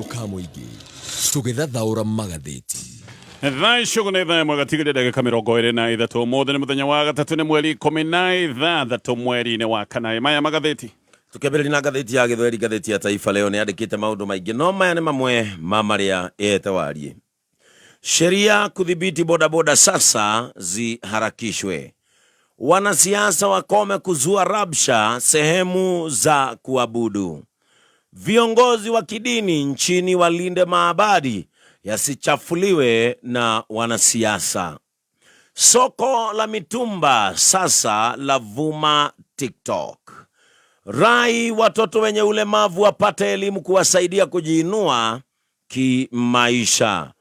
Kayũ ka mũingĩ tũgĩthathaũra magathĩti. Thaa ici ũguo nĩ thaa ĩmwe gatigĩria ndagĩka 23. Ũmũthĩ nĩ mũthenya wa gatatũ, nĩ mweri 16 mweri-inĩ wa kana. Maya magathĩti. Tũkĩambĩrĩria na ngathĩti ya Gĩthweri, ngathĩti ya Taifa Leo nĩ yandĩkĩte maũndũ maingĩ, no maya nĩ mamwe ma marĩa ĩhete wariĩ. Sheria kudhibiti bodaboda sasa ziharakishwe. Wanasiasa wakome kuzua rabsha sehemu za kuabudu. Viongozi wa kidini nchini walinde maabadi yasichafuliwe na wanasiasa. Soko la mitumba sasa lavuma TikTok. Rai watoto wenye ulemavu wapate elimu kuwasaidia kujiinua kimaisha.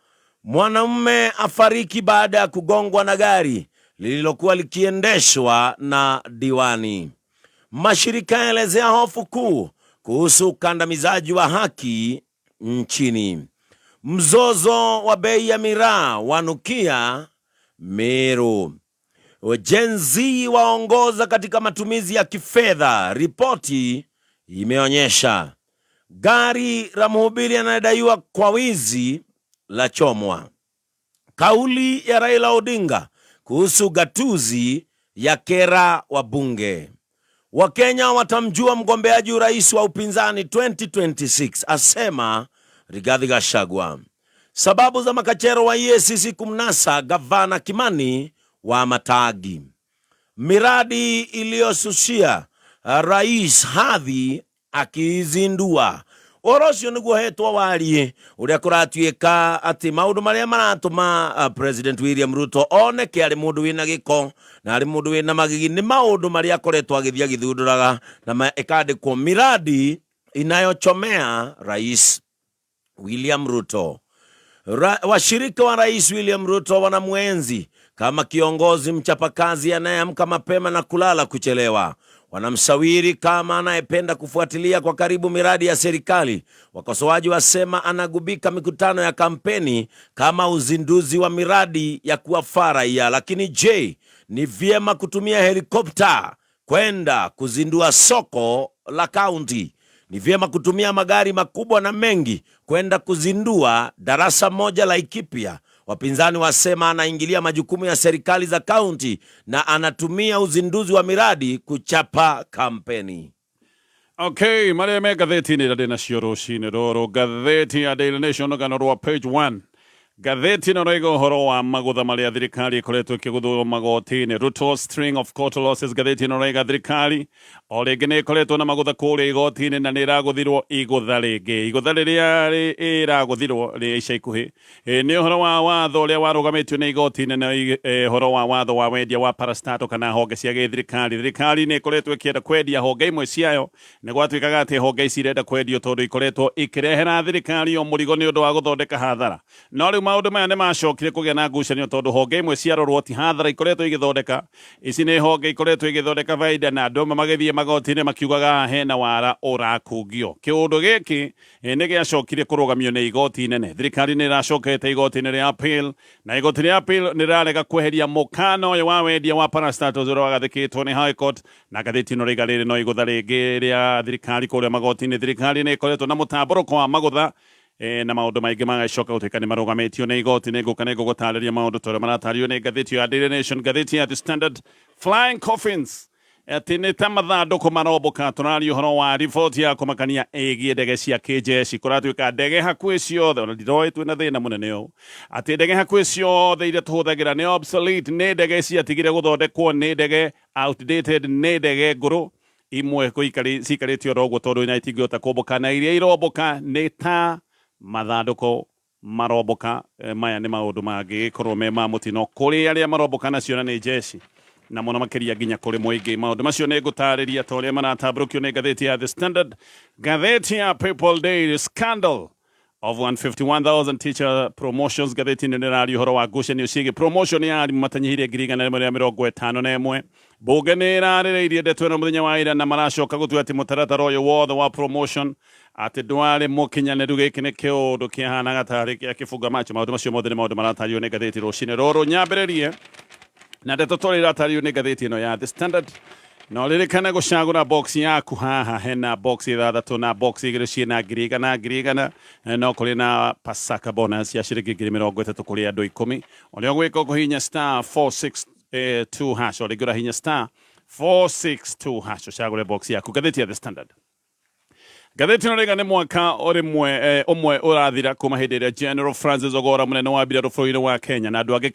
Mwanamume afariki baada ya kugongwa na gari lililokuwa likiendeshwa na diwani. Mashirika yaelezea hofu kuu kuhusu ukandamizaji wa haki nchini. Mzozo wa bei ya miraa wanukia Meru. Gen Z waongoza katika matumizi ya kifedha, ripoti imeonyesha. Gari la mhubiri anayedaiwa kwa wizi la chomwa. Kauli ya Raila Odinga kuhusu gatuzi ya kera wabunge. Wakenya watamjua mgombeaji urais wa upinzani 2026, asema Rigathi Gachagua. Sababu za makachero wa EACC kumnasa gavana Kimani wa Matagi. Miradi iliyosusia rais hadhi akiizindua. Ũhoro ũcio nĩguo hetwo wariĩ ũrĩa kũratuĩka atĩ maũndũ marĩa maratũma President William Ruto oneke arĩ mũndũ wĩna gĩko na arĩ mũndũ wĩna magigi nĩ maũndũ marĩa akoretwo agĩthiĩ agĩthundũraga na ĩkandĩkwo miradi inayochomea Rais William Ruto. Washirika wa Rais William Ruto wanamwenzi kama kiongozi mchapakazi anayeamka mapema na kulala kuchelewa. Wanamsawiri kama anayependa kufuatilia kwa karibu miradi ya serikali. Wakosoaji wasema anagubika mikutano ya kampeni kama uzinduzi wa miradi ya kuwafaa raia. Lakini je, ni vyema kutumia helikopta kwenda kuzindua soko la kaunti? Ni vyema kutumia magari makubwa na mengi kwenda kuzindua darasa moja la Laikipia? Wapinzani wasema anaingilia majukumu ya serikali za kaunti na anatumia uzinduzi wa miradi kuchapa kampeni. Okay, marĩa me ngathĩti-inĩ ĩrĩa ndĩ nacio rũcinĩ rũrũ, ngathĩti ya Daily Nation, rũgano rwa page 1, ngathĩti ĩno ĩroiga ũhoro wa magũtha marĩa thirikari ĩkoretwo ĩkĩgũthwo magoti-inĩ, Ruto string of court losses. Ngathĩti ĩno ĩroiga thirikari o rĩngĩ nĩ ĩkoretwo na magũtha kũrĩa igoti-inĩ na nĩ ĩragũthirwo igũtha rĩngĩ. Igũtha rĩrĩa ĩragũthirwo rĩ ica ikuhĩ nĩ ũhoro wa watho ũrĩa warũgamĩtio nĩ igoti nene, ũhoro wa watho wa wendia wa parastato kana honge cia gĩthirikari. Thirikari nĩ ĩkoretwo ĩkĩenda kwendia honge imwe ciayo. Nĩ gwatuĩkaga atĩ honge ici irenda kwendio tondũ ikoretwo ikĩrehera thirikari o mũrigo nĩ ũndũ wa gũthondeka hathara. No rĩu maũndũ maya nĩ macokire kũgĩa na ngucanio tondũ honge imwe ciarorwo ti hathara ikoretwo igĩthondeka. Ici nĩ honge ikoretwo igĩthondeka baida na andũ amwe magĩthiĩ magoti-inĩ makiugaga hena wara ũrakungio. Kĩũndũ gĩkĩ nĩ gĩacokire kũrũgamio nĩ igoti inene. Thirikari nĩ ĩracokete igoti-inĩ rĩa appeal na igoti rĩa appeal nĩ rĩrarega kweheria mũkana ũyũ wa wendia wa parastatals ũrĩa wagathĩkĩtwo nĩ High Court. Na ngathĩti ĩno rĩiga rĩrĩ no igũtha rĩngĩ rĩa thirikari kũrĩa magoti-inĩ. Thirikari nĩ ĩkoretwo na mũtambũrũko wa magũtha na maũndũ maingĩ magacoka gũtuĩka nĩ marũgamĩtio nĩ igoti. Nĩ ngũka nĩ ngũgũtarĩria maũndũ ta ũrĩa maratarĩrio nĩ ngathĩti ya Daily Nation. Ngathĩti ya The Standard, flying coffins, atĩ nĩ ta mathandũkũ marombũka. Tũraria ũhoro wa riboti ya kũmakania ĩgiĩ ndege cia kĩnjeshi. Kũratuĩka ndege hakuhĩ ciothe, ona ndiroĩ twĩna thĩna mũnene ũũ atĩ ndege hakuhĩ ciothe iria tũhũthagĩra nĩ obsolete, nĩ ndege ciatigire gũthondekwo, nĩ ndege outdated, nĩ ndege ngũrũ. Imwe ciikarĩte oro ũguo tondũ ina itingĩhota kũmbũka, na iria irombũka nĩ ta mathandũkũ marombũka. Maya nĩ maũndũ mangĩgĩkorwo me ma mũtino kũrĩ arĩa marombũka nacio na nĩ jeshi, na mũno makĩria nginya kũrĩ mũingĩ. Maũndũ macio nĩ ngũtarĩria ta ũrĩa maratambũrũkio nĩ ngathĩti ya The Standard. Ngathĩti ya People Daily, scandal of 151,000 teacher promotions. Ngathĩti ĩno nĩraria ũhoro wa ngucanio ciĩgiĩ promotion ya arimũ matanyihĩire 151,000. Mbunge nĩ ĩrarĩrĩirie ndeto ĩno mũthenya wa ira na maracoka gũtua atĩ mũtaratara ũyũ wothe wa promotion atĩ ndwarĩ mũkinyanĩru. Gĩkĩ nĩ kĩũndũ kĩahanaga tarĩ kĩa kĩbunga macho. Maũndũ macio mothe nĩ maũndũ maratario nĩ ngathĩti rũcinĩ rũrũ. Nyambĩrĩrie na ndeto tũrĩa iratarĩrio nĩ ngathĩti ĩno ya The Standard. Na ũririkane gũcagũra box yaku haha. Hena box ithathatũ na box igĩrĩ ciĩna 100,000 100,000. No kũrĩ na Pasaka bonus ya ciringi 30,000 kũrĩ andũ 10. Ũrĩa ũgwĩka, ũkũhihinya *462 hash. O rĩngĩ, ũrahihinya *462# ũcagũre box yaku. Ngathĩti ya The Standard, ngathĩti ĩno rĩga nĩ mwaka ũrĩmwe ũmwe ũrathira kuma hĩndĩ ĩrĩa General Francis Ogora, mũnene wa mbirarũ bũrũri-inĩ wa Kenya, na andũ angĩ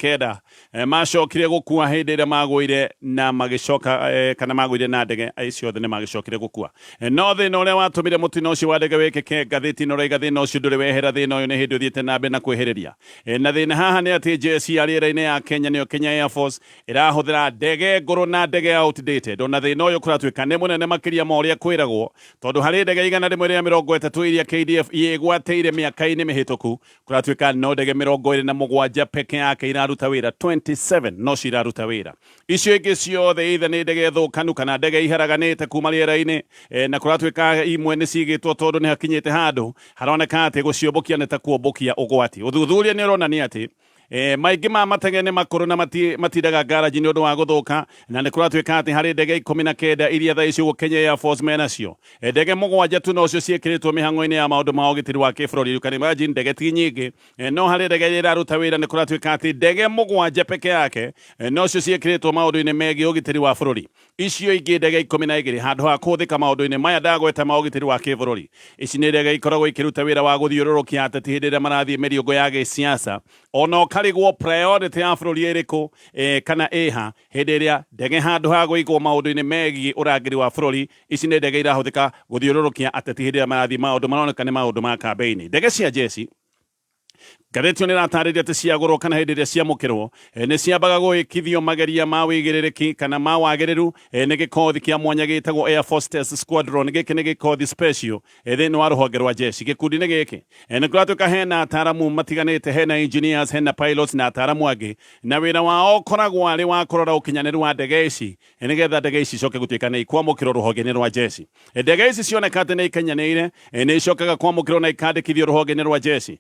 9 macokire gũkua hĩndĩ ĩrĩa magũire na magĩcoka kana magũire na ndege. Acio othe nĩ magĩcokire gũkua. No thĩna ũrĩa watũmire mũtino ũcio wa ndege wĩkĩke, ngathĩti ĩno raiga thĩna ũcio ndũrĩ wehera. Thĩna ũyũ nĩ hĩndĩ ũthiĩte na mbere na kwĩhĩrĩria. Na thĩna haha nĩ atĩ jeshi ya rĩera-inĩ ya Kenya, nĩyo Kenya Air Force, ĩrahũthĩra ndege ngũrũ na ndege outdated. Ona thĩna ũyũ kũratuĩka nĩ mũnene makĩria ma ũrĩa kwĩragwo, tondũ harĩ ndege 130 iria KDF yĩgwatĩire mĩaka-inĩ mĩhĩtũku, kũratuĩka no ndege 27 peke yake iraruta wĩra. 27 no ciraruta wĩra. Icio ingĩ ciothe either nĩ ndege thũkanu kana ndege iharaganĩte kuma rĩera-inĩ. Na kũratuĩka imwe nĩ cigĩtwo tondũ nĩ hakinyĩte handũ haroneka atĩ gũciũmbũkia nĩ ta kuombũkia ũgwati. Ũthuthuria nĩ ũronania atĩ maingĩ ma matege nĩ makũrũ na matindaga ngaraji nĩ ũndũ wa gũthũka. Na nĩ kũratuĩka atĩ harĩ ndege 19 iria thaa ici ũguo Kenya Air Force menacio, ndege 7 tu nocio ciĩkĩrĩtwo mĩhang'o-inĩ ya maũndũ ma ũgitĩri wa kĩbũrũri. You can imagine, ndege ti nyingĩ, no harĩ ndege iria iraruta wĩra, nĩ kũratuĩka atĩ ndege 7 peke yake nocio ciĩkĩrĩtwo maũndũ-inĩ megiĩ ũgitĩri wa bũrũri. Icio ingĩ ndege 12, handũ ha kũhũthĩka maũndũ-inĩ maya ndagweta ma ũgitĩri wa kĩbũrũri, ici nĩ ndege ikoragwo ikĩruta wĩra wa gũthiũrũrũkia ateti hĩndĩ ĩrĩa marathiĩ mĩriũngũ ya gĩsiasa. Ona ũkarigwo priority ya bũrũri ĩrĩkũ kana ĩha hĩndĩ ĩrĩa ndege handũ ha gũigwo maũndũ-inĩ megiĩ ũrangĩri wa bũrũri, ici nĩ ndege irahũthĩka gũthiũrũrũkia ateti hĩndĩ ĩrĩa marathiĩ maũndũ maroneka nĩ maũndũ ma kambĩini. Ndege cia jeshi, ngathĩti ĩyo nĩ ĩratarĩria atĩ ciagũrwo kana hĩndĩ ĩrĩa ciamũkĩrwo, nĩ ciambaga gwĩkithio mageria ma wĩigĩrĩrĩki kana ma wagĩrĩru nĩ gĩkothi kĩa mwanya gĩtagwo Air Force Test Squadron. Gĩkĩ nĩ gĩkothi special thĩinĩ wa rũhonge rwa jeshi. Gĩkundi-inĩ gĩkĩ nĩ kũratuĩka hena ataramu matiganĩte, hena engineers, hena pilots na ataramu angĩ, na wĩra wao ũkoragwo arĩ wa kũrora ũkinyanĩru wa ndege ici nĩgetha ndege ici icoke gũtuĩka nĩ ikwamũkĩrwo rũhonge-inĩ rwa jeshi. Ndege ici cioneka atĩ nĩ ikinyanĩire, nĩ icokaga kwamũkĩrwo na ikandĩkithio rũhonge-inĩ rwa jeshi.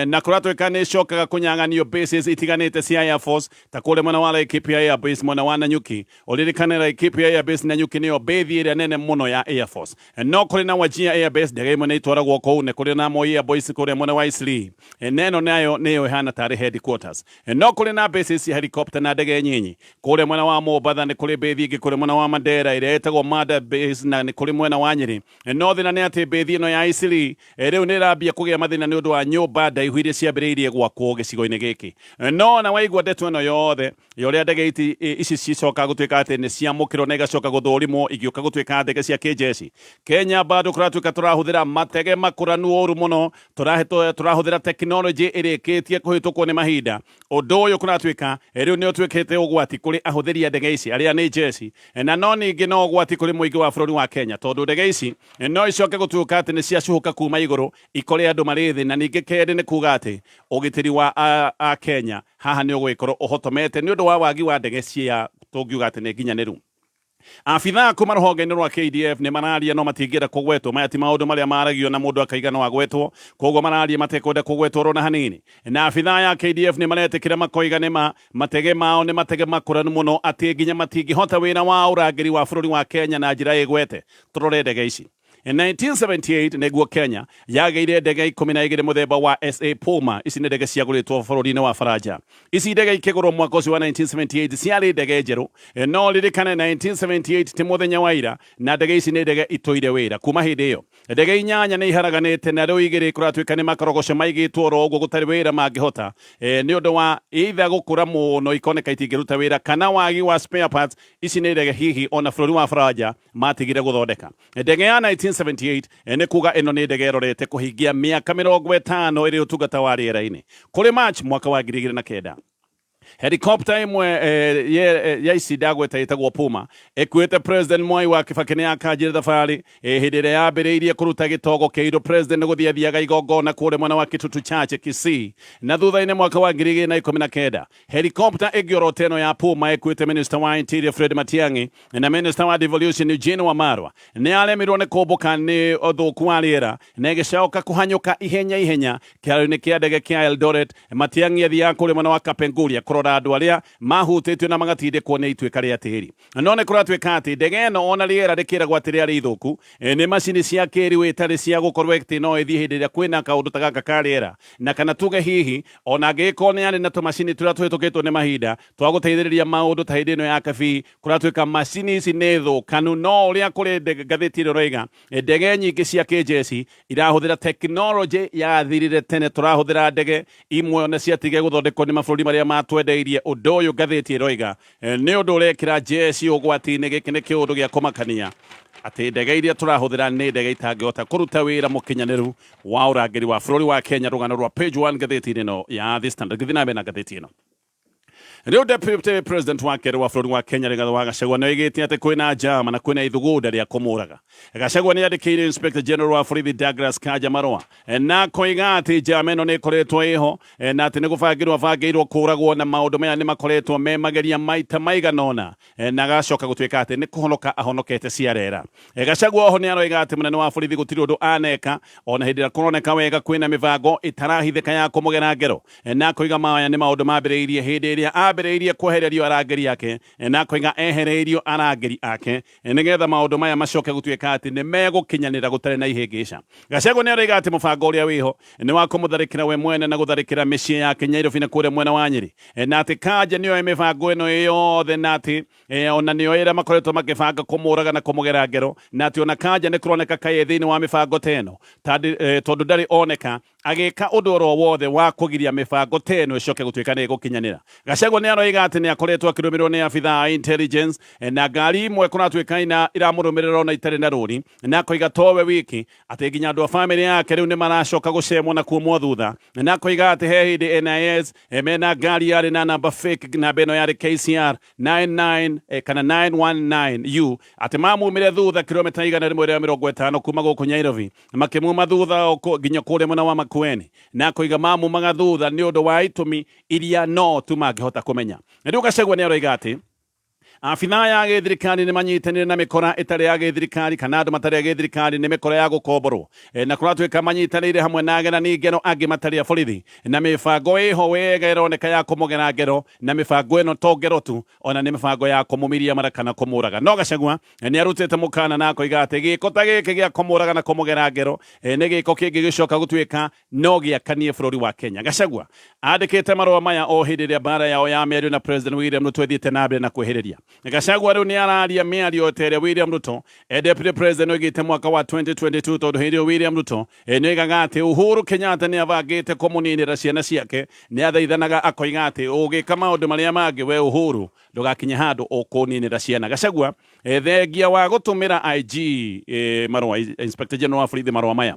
Na kũratuĩka nĩ icokaga kũnyang'anio bases itiganĩte cia Air Force, ta kũrĩa mwena wa Laikipia Air Base, mwena wa Nanyuki. Ũririkane Laikipia Air Base Nanyuki nĩyo base ĩrĩa nene mũno ya Air Force. No kũrĩ na Wajir Air Base, ndege imwe nĩ itwaragwo kũu. Nĩ kũrĩ na Moi Air Base kũrĩa mwena wa Eastleigh, na ĩno nayo nĩyo ĩhana tarĩ headquarters. No kũrĩ na bases cia helicopter na ndege nyinyi kũrĩa mwena wa Mombatha. Nĩ kũrĩ base ĩngĩ kũrĩa mwena wa Mandera ĩrĩa ĩtagwo Manda Base, na nĩ kũrĩ mwena wa Nyĩrĩ. No thĩna nĩ atĩ base ĩno ya Eastleigh rĩu nĩ ĩrambia kũgĩa mathĩna nĩ ũndũ wa nyũmba ndaihu iria ciambĩrĩirie gwakwo gĩcigo-inĩ gĩkĩ. No ona waigua ndeto ĩno yothe ya ũrĩa ndege ici cicoka gũtuĩka atĩ nĩ ciamũkĩrwo na igacoka gũthũrimwo igĩũka gũtuĩka ndege cia kĩnjeshi, Kenya bado kũratuĩka tũrahũthĩra matege makũranu ũru mũno, tũrahũthĩra tekinoronjĩ ĩrĩkĩtie kũhĩtũkwo nĩ mahinda. Ũndũ ũyũ kũratuĩka rĩu nĩ ũtuĩkĩte ũgwati kũrĩ ahũthĩri a ndege ici arĩa nĩ jeshi, na no ningĩ no ũgwati kũrĩ mũingĩ wa bũrũri wa Kenya, tondũ ndege ici no icoke gũtuĩka atĩ nĩ ciacuhũka kuma igũrũ ikore andũ marĩ thĩ. Na ningĩ kerĩ nĩ kuga atĩ ũgitĩri wa a Kenya haha nĩ ũgũgĩkorwo ũhotomete nĩ ũndũ wa wagi wa ndege cia tũngiuga atĩ nĩ nginyanĩru. Abithaa kuma rũhonge-inĩ rwa KDF nĩ mararia no matingĩenda kũgwetwo. Maya ti maũndũ marĩa maragio na mũndũ akaiga no agwetwo, koguo mararia matekwenda kũgwetwo rona hanini. Na abithaa ya KDF nĩ maretĩkĩra makoiga nĩ ma matege mao nĩ matege makũranu mũno atĩ nginya matingĩhota wĩra wa ũrangĩri wa bũrũri wa Kenya na njĩra ĩgwete. Tũrore ndege ici. In 1978 nĩguo Kenya yagĩire ndege 12 mũthemba wa SA Puma. Ici nĩ ndege ciagũrĩtwo bũrũri-inĩ wa Faranja. Ici ndege ikĩgũrwo mwaka ũcio wa 1978 ciarĩ ndege njerũ. No ririkane 1978 ti mũthenya wa ira, na ndege ici nĩ ndege itũire wĩra kuma hĩndĩ ĩyo. Ndege 8 nĩ iharaganĩte na rĩu 2 kũratuĩka nĩ makorogoco maigĩtwo oro ũguo gũtarĩ wĩra mangĩhota, nĩ ũndũ wa either gũkũra mũno ikoneka itingĩruta wĩra kana wagi wa spare parts. Ici nĩ ndege hihi ona bũrũri wa Faranja matigire gũthondeka. Ndege ya 1978, nĩ kuga ĩno nĩ ndege ĩrorete kũhingia mĩaka 50 ĩrĩ ũtungata wa rĩera-inĩ. Kũrĩ March mwaka wa 2009, helicopter ĩmwe ya ici ndagweta ĩtagwo Puma ĩkuĩte President Mwai wa Kibaki nĩ yakanjire thabarĩ hĩndĩ ĩrĩa yambĩrĩirie kũruta gĩtogo kĩirũ. President nĩ gũthiĩ athiaga igongona kũrĩa mwena wa Kitutu Church, Kisii. Na thutha-inĩ mwaka wa 2019, helicopter ĩngĩ oro ta ĩno ya Puma ĩkuĩte Minister wa Interior Fred Matiang'i na Minister wa Devolution Eugene Wamalwa nĩ aremirwo nĩ kũmbũka nĩ ũthũku wa rĩera na ĩgĩcoka kũhanyũka ihenya ihenya kĩharo-inĩ kĩa ndege kĩa Eldoret. Matiang'i athiaga kũrĩa mwena wa Kapenguria. kũrora andũ arĩa mahutĩtio na magatindĩkwo nĩ ituĩka rĩa tĩri. No nĩ kũratuĩka atĩ ndege ĩno ona rĩera rĩkĩragwo atĩ rĩarĩ ithũku, nĩ macini cia kĩrĩu ĩtarĩ cia gũkorwo atĩ no ĩthiĩ hĩndĩ ĩrĩa kwĩna kaũndũ ta gaka ka rĩera, na kana tuge hihi ona angĩgĩkorwo nĩ yarĩ na tũmacini tũrĩa tũhĩtũkĩtwo nĩ mahinda twa gũteithĩrĩria maũndũ ta hĩndĩ ĩno ya kabii, kũratuĩka macini ici nĩ thũkanu. No ũrĩa kũrĩ ngathĩti ĩno ĩroiga, ndege nyingĩ cia kĩnjeci irahũthĩra tekinoronjĩ yathirire tene. Tũrahũthĩra ndege imwe ona ciatige gũthondekwo nĩ mabũrũri marĩa matwendeirie. Ũndũ ũyũ ngathĩti ĩroiga nĩ ũndũ ũrekĩra njeci ũgwati-inĩ. Gĩkĩ nĩ kĩũndũ gĩa kũmakania atĩ ndege iria tũrahũthĩra nĩ ndege itangĩhota kũruta wĩra mũkinyanĩru wa ũrangĩri wa bũrũri wa Kenya. Rũgano rwa page 1 ngathĩti-inĩ ĩno ya The Standard. Ngĩthiĩ na mbere na ngathĩti ĩno rĩu, Deputy President wa kerĩ wa bũrũri wa Kenya Rigathi wa Gachagua nĩ oigĩte atĩ kwĩna njama na kwĩna ithugunda rĩa kũmũraga. Gachagua nĩ andĩkĩire Inspector General wa borithi Douglas Kanja marũa na koiga atĩ njama ĩno nĩ ĩkoretwo ĩho na atĩ nĩ gũbangĩrwo abangĩirwo kũragwo, na maũndũ maya nĩ makoretwo me mageria maita maigana ũna, na agacoka gũtuĩka atĩ nĩ kũhonoka ahonokete ciarera. Gachagua oho nĩ aroiga atĩ mũnene wa borithi gũtirĩ ũndũ aneka ona hĩndĩ ĩrĩa kũroneka wega kwĩna mĩbango ĩtarahithĩka ya kũmũgera ngero, na akoiga maya nĩ maũndũ mambĩrĩirie hĩndĩ ĩrĩa ambĩrĩirie kwehererio arangĩri ake, na akoiga ehereirio arangĩri ake nĩgetha maũndũ maya macoke gũtuĩka atĩ nĩ megũkinyanĩra gũtarĩ na ihĩngĩca. Gachagua nĩ aroiga atĩ mũbango ũrĩa wĩho nĩ wa kũmũtharĩkĩra we mwene na gũtharĩkĩra mĩciĩ yake Nyairobi na kũrĩa mwena wa Nyĩrĩ, na atĩ Kanja nĩoĩ mĩbango ĩno ĩ yothe, na atĩ ona nĩoĩ ĩrĩa makoretwo makĩbanga kũmũraga na kũmũgera ngero, na atĩ ona Kanja nĩ kũroneka kaĩ thĩinĩ wa mĩbango ta ĩno, tondũ ndarĩ oneka agĩka ũndũ oro wothe wa kũgiria mĩbango ta ĩno ĩcoke gũtuĩka nĩ ĩgũkinyanĩra. Gachagua nĩ aroiga atĩ nĩ akoretwo akĩrũmĩrĩrwo nĩ abithaa a intelligence, na ngari imwe kũratuĩka ina iramũrũmĩrĩra ona itarĩ na rũri, na akoiga towe wiki, atĩ nginya andũ a famĩlĩ yake rĩu nĩ maracoka gũcemwo na kuumwo thutha, na akoiga atĩ he hĩndĩ NIS mena ngari yarĩ na namba fake, namba ĩno yarĩ KCR 99 kana 919U, atĩ mamumire thutha kilomita 150 kuma gũkũ Nairobi, makĩmuma thutha nginya kũrĩa mwena wa Makueni, na akoiga mamumaga thutha nĩ ũndũ wa itũmi iria no tu mangĩhota kũmenya. Na rĩu Gachagua nĩ aroiga atĩ abithaa ya gĩthirikari nĩ manyitanĩire na mĩkora ĩtarĩ ya gĩthirikari kana andũ matarĩ a gĩthirikari, nĩ mĩkora ya gũkomborwo, na kũratuĩka manyitanĩire hamwe na agerani ngero angĩ matarĩ a borithi, na mĩbango ĩho wega ĩroneka ya kũmũgera ngero, na mĩbango ĩno to ngero tu, ona nĩ mĩbango ya kũmũmiria mara kana kũmũraga. No Gachagua nĩ arutĩte mũkana na akoiga atĩ gĩko ta gĩkĩ gĩa kũmũraga na kũmũgera ngero nĩ gĩko kĩngĩgĩcoka gũtuĩka no gĩakanie bũrũri wa Kenya. Gachagua andĩkĩte marũa maya o hĩndĩ ĩrĩa mbara yao ya mĩario na President William Ruto ĩthiĩte na mbere na kwĩhĩrĩria. Gachagua rĩu nĩ araria mĩario ta ĩrĩa William Ruto Deputy President oigĩte mwaka wa 2022, tondũ hĩndĩ ĩyo William Ruto nĩ oigaga atĩ Uhuru Kenyatta nĩ abangĩte kũmũninĩra ciana ciake. Nĩ athaithanaga akoiga atĩ ũgĩka maũndũ marĩa mangĩ we Uhuru ndũgakinye handũ ũkũninĩra ciana. Gachagua thengia wa gũtũmĩra IG marũa, Inspector General wa borithi marũa maya,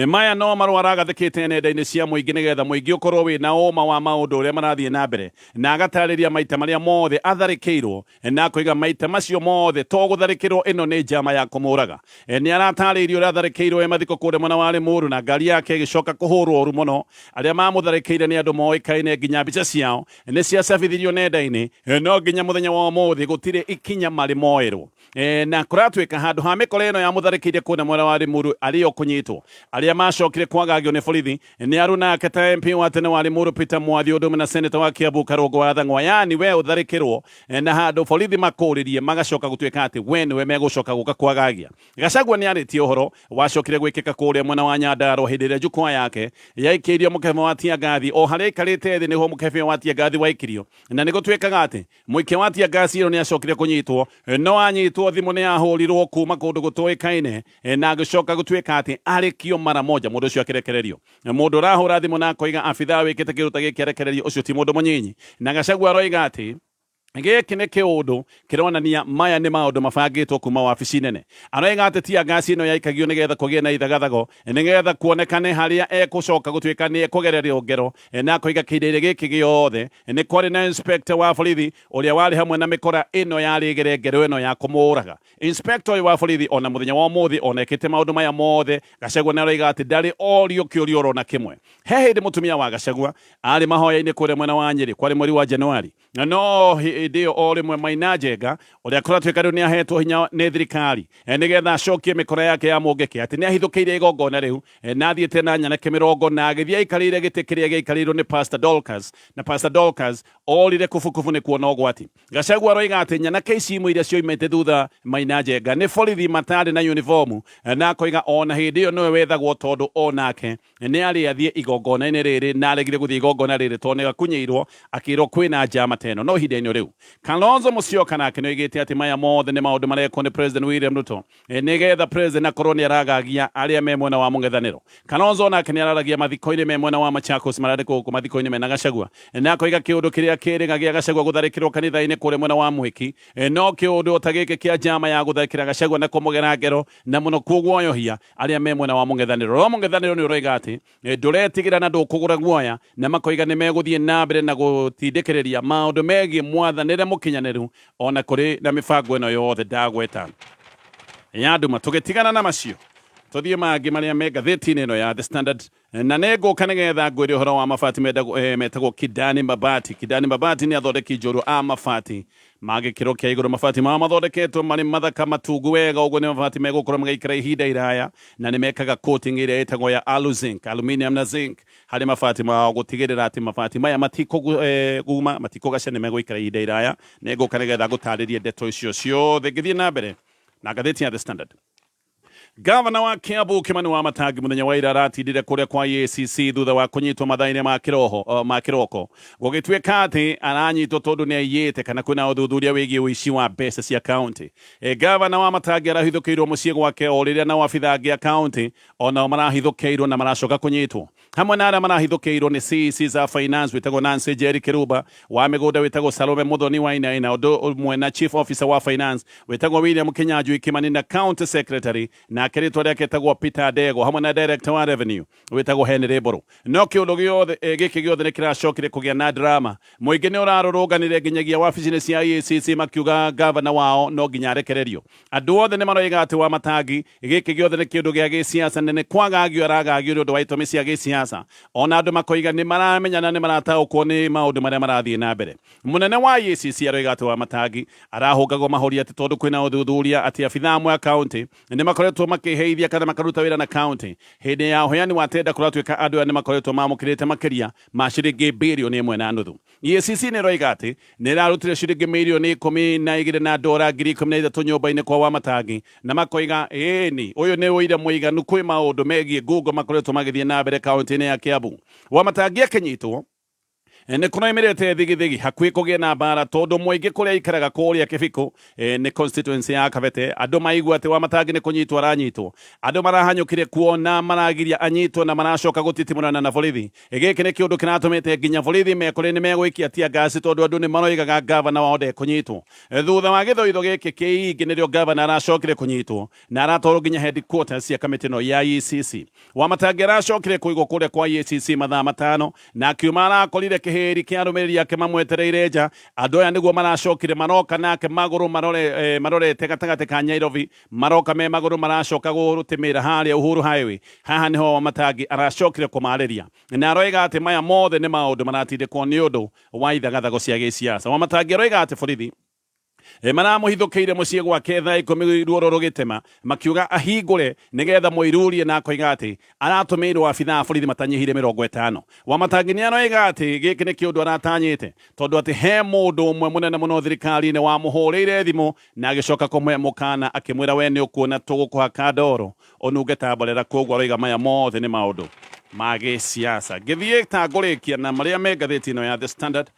maya no marũa aragathĩkĩte nenda-inĩ cia mũingĩ nĩgetha mũingĩ ũkorwo wĩna ũma wa maũndũ ũrĩa marathiĩ na mbere, na agatarĩria maita marĩa mothe atharĩkĩirwo, na akoiga maita macio mothe to gũtharĩkĩrwo ĩno nĩ njama ya kũmũraga. Nĩ aratarĩirie ũrĩa atharĩkĩirwo e mathiko kũrĩa mwena wa Limuru na ngari yake ĩgĩcoka kũhũrwo ũru mũno. Arĩa mamũtharĩkĩire nĩ andũ moĩkaine, nginya mbica ciao nĩ ciacabithirio nenda-inĩ, no nginya mũthenya wa ũmũthĩ gũtirĩ ikinya marĩ moerwo. Na kũratuĩka handũ ha mĩkora ĩno yamũtharĩkĩire kũrĩa mwena wa Limuru arĩo kũnyitwo, arĩa macokire kwagagio nĩ borithi nĩ aruna ake ta MP wa tene wa Limuru Peter Mwathi, ũndũ ũmwe na seneta wa Kiambu Karũngũ wa Thang'wa. Yani we ũtharĩkĩrwo na handũ borithi makũrĩrie magacoka gũtuĩka atĩ we nĩwe megũcoka gũka kwagagia. Gachagua nĩ arĩtie ũhoro wacokire gwĩkĩka kũrĩa mwena wa Nyandarua hĩndĩ ĩrĩa jukwaa yake yaikĩirio mũkebe wa tiangathi. O harĩa aikarĩte thĩ nĩho mũkebe wa tiangathi waikirio, na nĩ gũtuĩkaga atĩ mũikia wa tiangasi ĩyo nĩ acokire kũnyitwo, no anyitwo thimũ nĩ yahũrirwo kuma kũndũ gũtoĩkaine, na agĩcoka gũtuĩka atĩ arekio mara moja, mũndũ ũcio akĩrekererio. Mũndũ ũrahũra thimũ na akoiga abithaa wĩkĩte kĩndũ ta gĩkĩ arekererio, ũcio ti mũndũ mũnyinyi. Na Gachagua aroiga atĩ gĩkĩ nĩ kĩũndũ kĩronania maya nĩ maũndũ mabangĩtwo kuma wabici nene. Aroiga atĩ tiangasi ĩno yaikagio nĩgetha kũgĩe na ithagathago, nĩgetha kuonekane harĩa ekũcoka gũtuĩka nĩ ekũgererio ngero, na akoiga kĩhinda-inĩ gĩkĩ gĩothe nĩ kwarĩ na inspector wa borithi ũrĩa warĩ hamwe na mĩkora ĩno yarĩ ĩgere ngero ĩno ya kũmũraga. Inspector ũyũ wa borithi ona mũthenya wa ũmũthĩ ona ekĩte maũndũ maya mothe, Gachagua nĩ aroiga atĩ ndarĩ orio kĩũria oro na kĩmwe. He hĩndĩ mũtumia wa Gachagua arĩ mahoya-inĩ kũrĩa mwena wa Nyĩrĩ, kwarĩ mweri wa Januari, no Hĩndĩ ĩyo o rĩmwe Maina Njenga ũrĩa kũratuĩka rĩu nĩahetwo hinya nĩ thirikari nĩgetha acokie mĩkora yake ya mũngĩkĩ, atĩ nĩahithũkĩire igongona rĩu na athiĩte na nyanake mĩrongo na agĩthiĩ aikarĩire gĩtĩ kĩrĩa gĩaikarĩirwo nĩ Pastor Dorcas, na Pastor Dorcas orire kubukubu nĩ kuona ũgwati. Gachagua aroiga atĩ nyanake ici imwe iria cioimĩte thutha Maina Njenga nĩ borithi matarĩ na uniform, na akoiga ona hĩndĩ ĩyo nĩwe wethagwo tondũ onake nĩ arĩ athiĩ igongona-inĩ rĩrĩ na aregire gũthiĩ igongona rĩrĩ tondũ nĩ akunyĩirwo akĩrwo kwĩna njama ta ĩno. No ihinda-inĩ rĩu Kalonzo Musyoka nake nĩ oigĩte atĩ maya mothe nĩ maũndũ marekwo nĩ President William Ruto nĩgetha President akorwo nĩ aragagia arĩa me mwena wa mũng'ethanĩro. Kalonzo nake nĩ araragia mathiko-inĩ me mwena wa Machakos mararĩ gũkũ mathiko-inĩ mena Gachagua, na akoiga kĩũndũ kĩrĩa kĩrĩga gĩa Gachagua gũtharĩkĩrwo kanitha-inĩ kũrĩa mwena wa Mwĩki no kĩũndũ o ta gĩkĩ kĩa njama ya gũtharĩkĩra Gachagua na kũmũgera ngero na mũno kũguoyohia arĩa me mwena wa mũng'ethanĩro. No mũng'ethanĩro nĩ ũroiga atĩ ndũretigĩra na ndũkũgũra guoya, na makoiga nĩ megũthiĩ na mbere na gũtindĩkĩrĩria maũndũ megiĩ mwathanĩre mũkinyanĩru o na kũrĩ na mĩbango ĩno yothe ndagweta ya nduma. Tũgĩtigana na macio, tũthiĩ mangĩ marĩa me ngathĩti-inĩ ĩno ya The Standard, na nĩ ngũka nĩgetha ngwĩre ũhoro wa mabati metagwo Kidani Mabati. Kidani Mabati nĩ athondeki njorua a mabati ma gĩkĩro kĩa igũrũ. Mabati mao mathondeketwo marĩ mathaka matungu wega, ũguo nĩ mabati megũkorwo magaikara ihinda iraya, na nĩ mekaga coating ĩrĩa ĩtagwo ya aluzinc, aluminium na zinc harĩ mabati mao, gũtigĩrĩra atĩ mabati maya matikũguma, matikũgaca, nĩ megũikara ihinda iraya. Nĩ ngũka nĩgetha ngũtarĩrie ndeto icio ciothe ngĩthiĩ na mbere na ngathĩti ya The Standard. Gavana wa Kiambu Kimani Wamatangi muthenya wa ira aratindire kuria kwa EACC thutha wa kunyitwo mathaa-inĩ ma kiroho ma kiroko gũgĩtuĩka atĩ aranyitwo tondũ nĩ aiyĩte kana kwĩna ũthuthuria wĩgiĩ ũici wa mbeca cia kaunti. Gavana Wamatangi arahithũkĩirwo mũciĩ gwake o rĩrĩa nao abithaa angĩ a kaunti onao marahithũkĩirwo na maracoka kũnyitwo. Hamwe na arĩa marahithũkĩirwo nĩ CEC za Finance wĩtagwo Nancy Njeri Kĩrumba, wa mĩgũnda wĩtagwo Salome Muthoni Wainaina, ũndũ ũmwe na Chief Officer wa Finance wĩtagwo William Kinyanjui Kimani na County Secretary nake rĩtwa rĩake etagwo Peter Ndegwa hamwe na Director wa Revenue wĩtagwo Henry Mbũrũ. No kĩũndũ gĩothe gĩkĩ gĩothe nĩ kĩracokire kũgĩa na drama. Mũingĩ nĩ ũrarũrũnganire nginyagia wabici-inĩ cia EACC makiuga gavana wao no nginya arekererio. Andũ othe nĩ maroiga atĩ Wamatangi gĩkĩ gĩothe nĩ kĩũndũ gĩa gĩsiasa na nĩ kwagagio aragagio nĩ ũndũ wa itũmi cia gĩsiasa. Ona andũ makoiga nĩ maramenya na nĩ marataũkwo nĩ maũndũ marĩa marathiĩ na mbere. Mũnene wa EACC aroiga atĩ Wamatangi arahũngagwo mahũri atĩ tondũ kwĩna ũthuthuria atĩ abithaa amwe a kaũntĩ nĩ makoretwo makĩheithia kana makaruta wĩra na kaũntĩ hĩndĩ ya ũheani wa tenda. Kũratuĩka andũ aya nĩ makoretwo mamũkĩrĩte makĩria ma ciringi birioni 1.5. EACC nĩ ĩroiga atĩ nĩ ĩrarutire ciringi mirioni 12 na ndora 13,000 nyũmba-inĩ kwa Wamatangi, na makoiga ĩĩni ũyũ nĩ ũira mũiganu kwĩ maũndũ megiĩ ngungo makoretwo magĩthiĩ na mbere kaũntĩ-inĩ ya Kiambu. Wamatangi akĩnyitwo nĩ kũraimĩrĩte thigithigi hakuhĩ kũgĩe na mbara tondũ mũingĩ kũrĩa aikaraga kũrĩa Kĩbikũ nĩ constituency ya Kabete, andũ maigua atĩ Wamatangi nĩ kũnyitwo aranyitwo, andũ marahanyũkire kuo na maragiria anyitwo na maracoka gũtitimũrana na borithi. Gĩkĩ nĩ kĩũndũ kĩratũmĩte nginya borithi mekore nĩ megũikia tear gas tondũ andũ nĩ maroigaga gavana wao ndekũnyitwo. Thutha wa gĩthoitho gĩkĩ kĩingĩ nĩrĩo gavana aracokire kũnyitwo na aratwarwo nginya headquarters cia kamĩtĩ ĩno ya EACC. Wamatangi aracokire kũigwo kũrĩa kwa EACC mathaa 5 na akiuma arakorire kĩhĩri kĩa arũmĩrĩri ake mamwetereire nja. Andũ aya nĩguo maracokire maroka nake magũrũ marorete gatagatĩ ka Nyairobi, maroka me magũrũ maracoka gũtĩmĩra harĩa Uhuru Highway. Haha nĩho Wamatangi aracokire kũmarĩria na aroiga atĩ maya mothe nĩ maũndũ maratindĩkwo nĩ ũndũ wa ithagathago cia gĩsiasa. Wamatangi aroiga atĩ borithi maramũhithũkĩire mũciĩ gwake thaa 10 ruoro rũgĩtema makiuga ahingũre nĩgetha mũirurie, na akoiga atĩ aratũmĩirwo abithaa a borithi matanyihire 50. Wamatangi nĩ aroiga atĩ gĩkĩ nĩ kĩũndũ aratanyĩte tondũ atĩ he mũndũ ũmwe mũnene mũno thirikari-inĩ wamũhũrĩire thimũ na agĩcoka kũmũhe mũkana akĩmwĩra we nĩ ũkuona tũgũkũhaka ndoro ũnunge ta mborera. Koguo aroiga maya mothe nĩ maũndũ ma gĩsiasa. Ngĩthiĩ ta ngũrĩkia na marĩa me ngathĩti ĩno ya The Standard.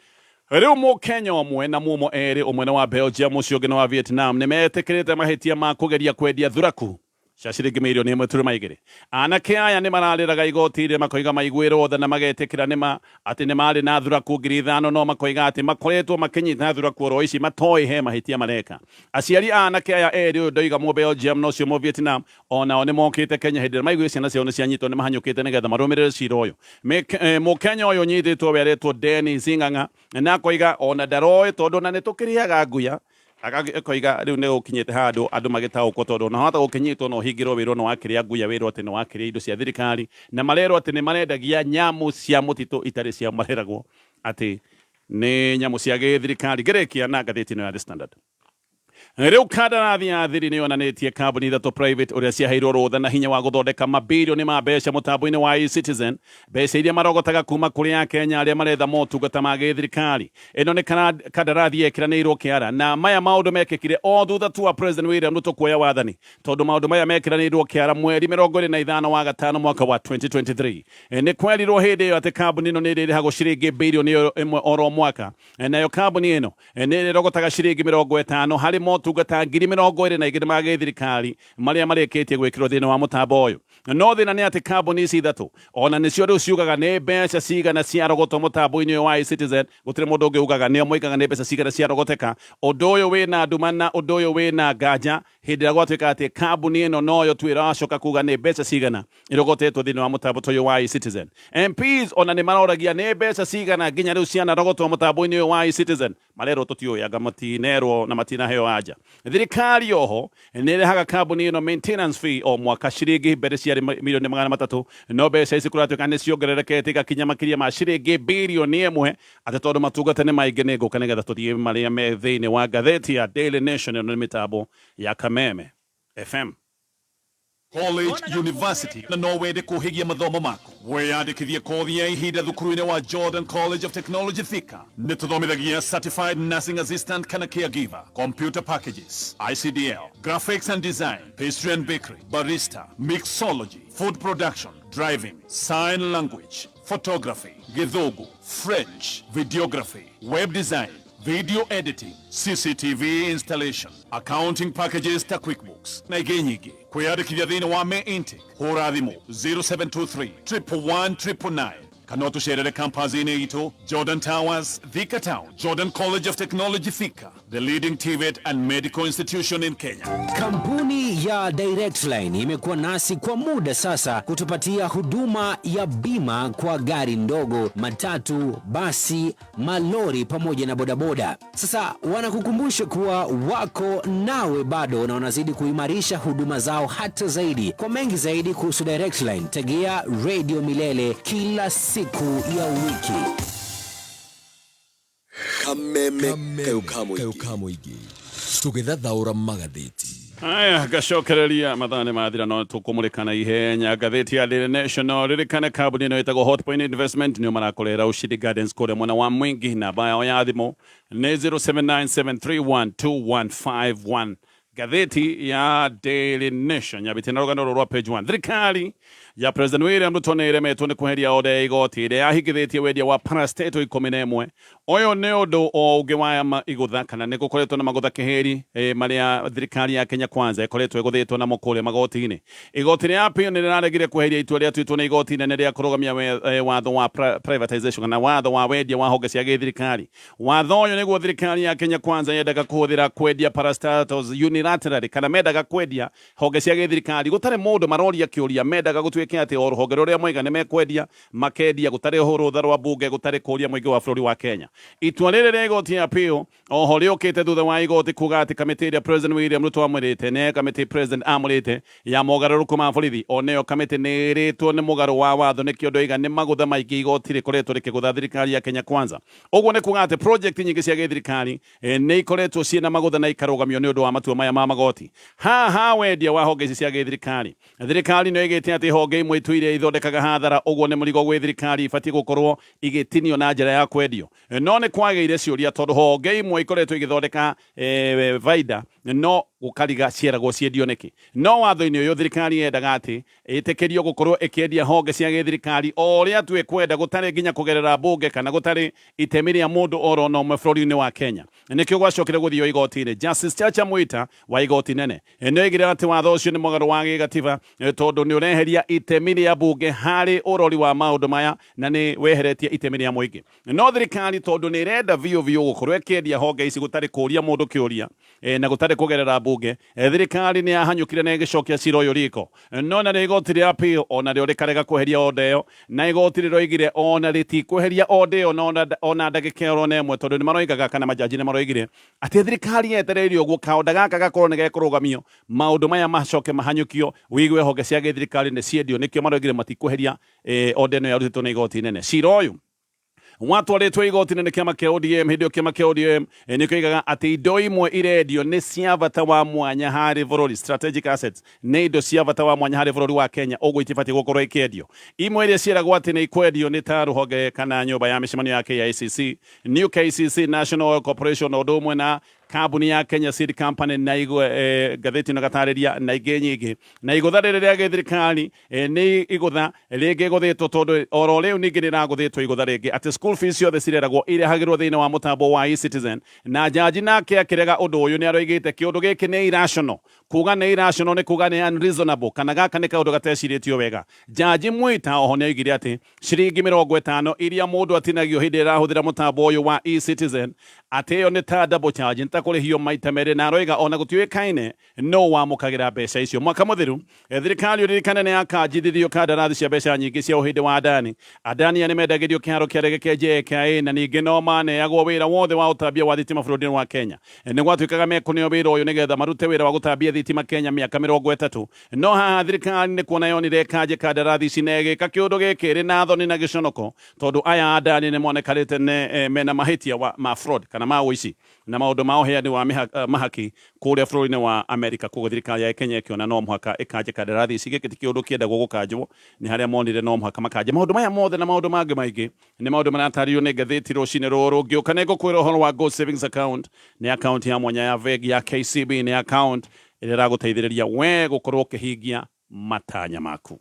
Rĩu Mũkenya ũmwe na muomo erĩ, ũmwe nĩ wa Belgium ũcio ũngĩ nĩ wa Vietnam, nĩ metĩkĩrĩte mahĩtia ma kũgeria kwendia thuraku cia ciringi mirioni 1.2. Anake aya nĩ mararĩraga igoti-inĩ makoiga maiguĩrwo tha na magetĩkĩra nĩma atĩ nĩ marĩ na thuraku 5,000, no makoiga atĩ makoretwo makĩnyita thuraku oro ici matoĩ he mahĩtia mareka. Aciari a anake aya erĩ, ũyũ ndoiga mũ Belgium na ũcio mũ Vietnam, onao nĩ mokĩte Kenya hĩndĩ ĩrĩa maiguire ciana ciao nĩ cianyitwo nĩ mahanyũkĩte nĩgetha marũmĩrĩre cira ũyũ. Mũkenya ũyũ ũnyitĩtwo we aretwo Dennis Ng'ang'a na akoiga ona ndaroĩ tondũ ona nĩ tũkĩrĩaga nguya. Akoiga rĩu nĩ gũkinyĩte handũ andũ magĩtaũkwo tondũ ona wahota gũkĩnyitwo na ũhingĩrwo wĩrwo nĩ wakĩrĩa nguya, wĩrwo atĩ nĩ wakĩrĩa indo cia thirikari, na marerwo atĩ nĩ marendagia nyamũ cia mũtitũ itarĩ cia mareragwo atĩ Nĩ nyamũ cia gĩthirikari. Ngĩrĩkia na ngathĩti ĩno ya The Standard. Rĩu kandarathi ya thiri nĩ yonanĩtie kambuni ithatũ private ũrĩa ciaheirwo rũtha na hinya wa gũthondeka mabirioni ma mbeca mũtambo-inĩ wa eCitizen, mbeca iria marogotaga kuma kũrĩ Akenya arĩa maretha motungata ma gĩthirikari. Ĩno nĩ kandarathi yekĩranĩirwo kĩara na maya maũndũ mekĩkire o thutha tu wa President William Ruto kuoya wathani tondũ maũndũ maya mekĩranĩirwo kĩara mweri 25 wa gatano mwaka wa 2023. Nĩ kwerirwo hĩndĩ ĩyo atĩ kambuni ĩno nĩ ĩrĩrĩhagwo ciringi birioni ĩmwe oro mwaka. Nayo kambuni ĩno nĩ ĩrĩrogotaga ciringi 50 harĩ motungata 22,000 ma gĩthirikari marĩa marĩkĩtie gwĩkĩrwo thĩinĩ wa mũtambo ũyũ. No thĩna nĩ atĩ kambuni ici ithatũ ona nĩcio rĩu ciugaga nĩ mbeca cigana ciarogotwo mũtambo-inĩ ũyũ wa eCitizen. Gũtirĩ mũndũ ũngĩ ugaga, nĩo moigaga nĩ mbeca cigana ciarogoteka. Ũndũ ũyũ wĩna nduma na ũndũ ũyũ wĩna nganja hĩndĩ ĩrĩa gwatuĩka atĩ kambuni ĩno noyo tu ĩracoka kuga nĩ mbeca cigana irogotetwo thĩinĩ wa mũtambo ta ũyũ wa eCitizen. MPs ona nĩ maroragia nĩ mbeca cigana nginya rĩu cianarogotwo mũtambo-inĩ ũyũ wa eCitizen. Marerwo tũtiũĩ, anga matinerwo na matinaheo anja. Thirikari oho nĩ ĩrĩhaga kambuni ĩno maintenance fee o mwaka ciringi mbere ciarĩ milioni 300, no mbeca ici kũratuĩka nĩ ciongererekete igakinya makĩria ma ciringi birioni 1, atĩ tondũ matungata nĩ maingĩ. Nĩ ngũka nĩgetha tũthiĩ marĩa me thĩinĩ wa ngathĩti ya Daily Nation. Ĩno nĩ mĩtambo ya Kameme FM. College, university na no wende kũhĩgia mathomo maku, wĩyandĩkithie kothi ya ihinda thukuru-inĩ wa Jordan College of Technology Thika. Nĩ tũthomithagia certified nursing assistant kana caregiver, computer packages, ICDL, graphics and design, pastry and bakery, barista, mixology, food production, driving, sign language, photography, Gĩthũngũ, French, videography, web design, video editing, CCTV installation, accounting packages ta QuickBooks na ingĩ nyingĩ. Kwĩyandĩkithia thĩinĩ wa May intake, hũra thimũ 0723 111 999 kana ũtũcerere campus-inĩ itũ, Jordan Towers, Thika Town. Jordan College of Technology Thika, the leading TVET and medical institution in Kenya. Kampuni ya Direct Line imekuwa nasi kwa muda sasa kutupatia huduma ya bima kwa gari ndogo, matatu, basi, malori pamoja na bodaboda. Sasa wanakukumbusha kuwa wako nawe bado na wanazidi kuimarisha huduma zao hata zaidi. Kwa mengi zaidi kuhusu Direct Line, tegea Radio Milele kila siku ya wiki. Kameme kayo ka mũingĩ tũgĩthathaũra magathĩti. Aya, ngacokereria mathaa nĩ mathira, no tũkũmũrĩka na ihenya ngathĩti ya Daily National. Ririkane kambuni ĩno ĩtagwo Hotpoint Investment nĩo marakorera Ushindi Gardens kũrĩa mwena wa Mwingi. Namba yao ya thimũ nĩ 0797312151. Ngathĩti ya Daily Nation yambĩtie na rũgano rũrũ rwa page 1: thirikari ya President William Ruto nĩ ĩremetwo nĩ kweheria order ya igoti ĩrĩa yahingithĩtie wendia wa parastatal 11. Ũyũ nĩ ũndũ o ũngĩ wa igũtha kana nĩ gũkoretwo na magũtha kĩhĩri marĩa thirikari ya Kenya Kwanza ĩkoretwo ĩgũthĩtwo namo kũrĩa magoti-inĩ. Igoti rĩa appeal nĩ rĩraregire kweheria itua rĩatuĩtwo nĩ igoti inene rĩa kũrũgamia watho wa privatization kana watho wa wendia wa honge cia gĩthirikari. Watho ũyũ nĩguo thirikari ya Kenya Kwanza yendaga kũhũthĩra kwendia parastatals unilaterally, kana mendaga kwendia honge cia gĩthirikari gũtarĩ mũndũ maroria kĩũria. Mendaga gũtuĩke atĩ o rũhonge rũrĩa moiga nĩ mekwendia makendia gũtarĩ rũtha rwa bunge, gũtarĩ kũria mũingĩ wa bũrũri wa Kenya. Itua rĩrĩ rĩa igoti ya appeal oho rĩũkĩte thutha wa igoti kuga atĩ kamĩtĩ ĩrĩa President William Ruto amũrĩte, nĩ kamĩtĩ President amũrĩte ya mogarũrũku ma borithi, o nĩyo kamĩtĩ nĩ ĩrĩtwo nĩ mũgarũ wa watho. Nĩkĩo ndoiga nĩ magũtha maingĩ igoti rĩkoretwo rĩkĩgũtha thirikari ya Kenya Kwanza. Ũguo nĩ kuga atĩ project nyingĩ cia gĩthirikari nĩ ikoretwo ciĩna magũtha na ikarũgamio nĩ ũndũ wa matua maya ma magoti. Haha wendia wa honge ici cia gĩthirikari, thirikari nĩ ĩgĩte atĩ honge imwe itũire ithondekaga hathara, ũguo nĩ mũrigo gwĩ thirikari, ibatiĩ gũkorwo igĩtinio na njĩra ya kwendio. No nĩ kwagĩire ciũria tondũ honge imwe ikoretwo igĩthondeka baida, no gũkariga cieragwo ciendio nĩkĩ? No watho-inĩ ũyũ thirikari yendaga atĩ ĩtĩkĩrio gũkorwo ĩkĩendia honge cia gĩthirikari o ũrĩa tu ĩkwenda, gũtarĩ nginya kũgerera mbunge kana gũtarĩ itemi rĩa mũndũ oro na ũmwe bũrũri-inĩ wa Kenya. Nĩkĩo gwacokire gũthio igoti-inĩ. Justice Chacha Mwita wa igoti nene nĩ oigire atĩ watho ũcio nĩ mũgarũ wa gĩgatiba tondũ nĩ ũreheria itemi rĩa mbunge harĩ ũrori wa maũndũ maya na nĩ weheretie itemi rĩa mũingĩ. No thirikari tondũ nĩ ĩrenda biũ biũ gũkorwo ĩkĩendia honge ici gũtarĩ kũria mũndũ kĩũria na gũtarĩ kũgerera mbunge, thirikari nĩ yahanyũkire na ĩgĩcokia cira ũyũ riko. No narĩo igoti rĩa appeal ona rĩo rĩkarega kweheria order ĩyo, na igoti rĩroigire ona rĩtikweheria order ĩyo ona ndagĩka oro na ĩmwe, tondũ nĩ maroigaga kana majaji nĩ maroigire atĩ thirikari yetereire ũguo kaũnda gaka gakorwo nĩ gekũrũgamio, maũndũ maya macoke mahanyũkio, wĩigue honge cia gĩthirikari nĩ ciendio. Nĩkĩo maroigire matikweheria order ĩno yarutĩtwo nĩ igoti inene. Cira ũyũ Watwarĩtwo igoti-inĩ nĩ kĩama kĩa ODM. Hĩndĩ ĩyo kĩama kĩa ODM nĩ kĩoigaga atĩ indo imwe irendio nĩ cia bata wa mwanya harĩ bũrũri, strategic assets, nĩ indo cia bata wa mwanya harĩ bũrũri wa Kenya, ũguo itibatiĩ gũkorwo ikĩendio. Imwe iria ciĩragwo atĩ nĩ ikwendio nĩ ta rũhonge kana nyũmba ya mĩcemanio ya KICC, New KCC, National Oil Corporation, o ũndũ ũmwe na kambuni ya Kenya Seed Company na igwe, ngathĩti ĩno ĩgatarĩria na ingĩ nyingĩ. Na igũtha rĩrĩ rĩa gĩthirikari nĩ igũtha rĩngĩ ĩgũthĩtwo tondũ oro rĩu ningĩ nĩ ĩragũthĩtwo igũtha rĩngĩ atĩ school fees ciothe cireragwo irehagĩrwo thĩinĩ wa mũtambo wa eCitizen. Na jaji nake akĩrega ũndũ ũyũ nĩ aroigĩte kĩũndũ gĩkĩ nĩ irrational. Kuga nĩ irrational nĩ kuga nĩ unreasonable kana gaka nĩ kaũndũ gatecirĩtio wega. Jaji Mwita oho nĩ oigire atĩ ciringi 50 iria mũndũ atinagio hĩndĩ ĩrĩa arahũthĩra mũtambo ũyũ wa eCitizen atĩ ĩyo nĩ ta double charge, nĩ ta kũrĩhio maita merĩ, na aroiga ona gũtiũĩkaine nũ wamũkagĩra mbeca icio. Mwaka mũthiru thirikari ũririkane nĩ yakanjithirio kandarathi cia mbeca nyingĩ cia ũhĩndĩ wa Adani. Adani aya nĩ mendagĩrio kĩharo kĩa ndege kĩa JKIA na ningĩ no maneagwo wĩra wothe wa ũtambia wa thitima bũrũri-inĩ wa Kenya. Nĩ gwatuĩkaga mekũneo wĩra ũyũ nĩgetha marute wĩra wa gũtambia thitima Kenya mĩaka 30. No haha thirikari nĩ kuona yonire ĩkanje kandarathi ici na ĩgĩka kĩũndũ gĩkĩ ĩrĩ na thoni na gĩconoko tondũ aya Adani nĩ monekanĩte mena mahĩtia ma fraud kana ma ũici na maũndũ ma ũheani wa mahaki kũrĩa bũrũri-inĩ wa Amerika. Koguo thirikari ya Kenya ĩkĩona no mũhaka ĩkanje kandarathi ici. Gĩkĩ ti kĩũndũ kĩendagwo gũkanjwo, nĩ harĩa monire no mũhaka makanje. Maũndũ maya mothe na maũndũ mangĩ maingĩ nĩ maũndũ maratarĩrio nĩ ngathĩti rũcinĩ rũrũ. Ngĩũka nĩ ngũkwĩra ũhoro wa Go Savings Account. Nĩ account ya mwanya ya bengi ya KCB, nĩ account ĩrĩa ĩragũteithĩrĩria we gũkorwo ũkĩhingia matanya maku.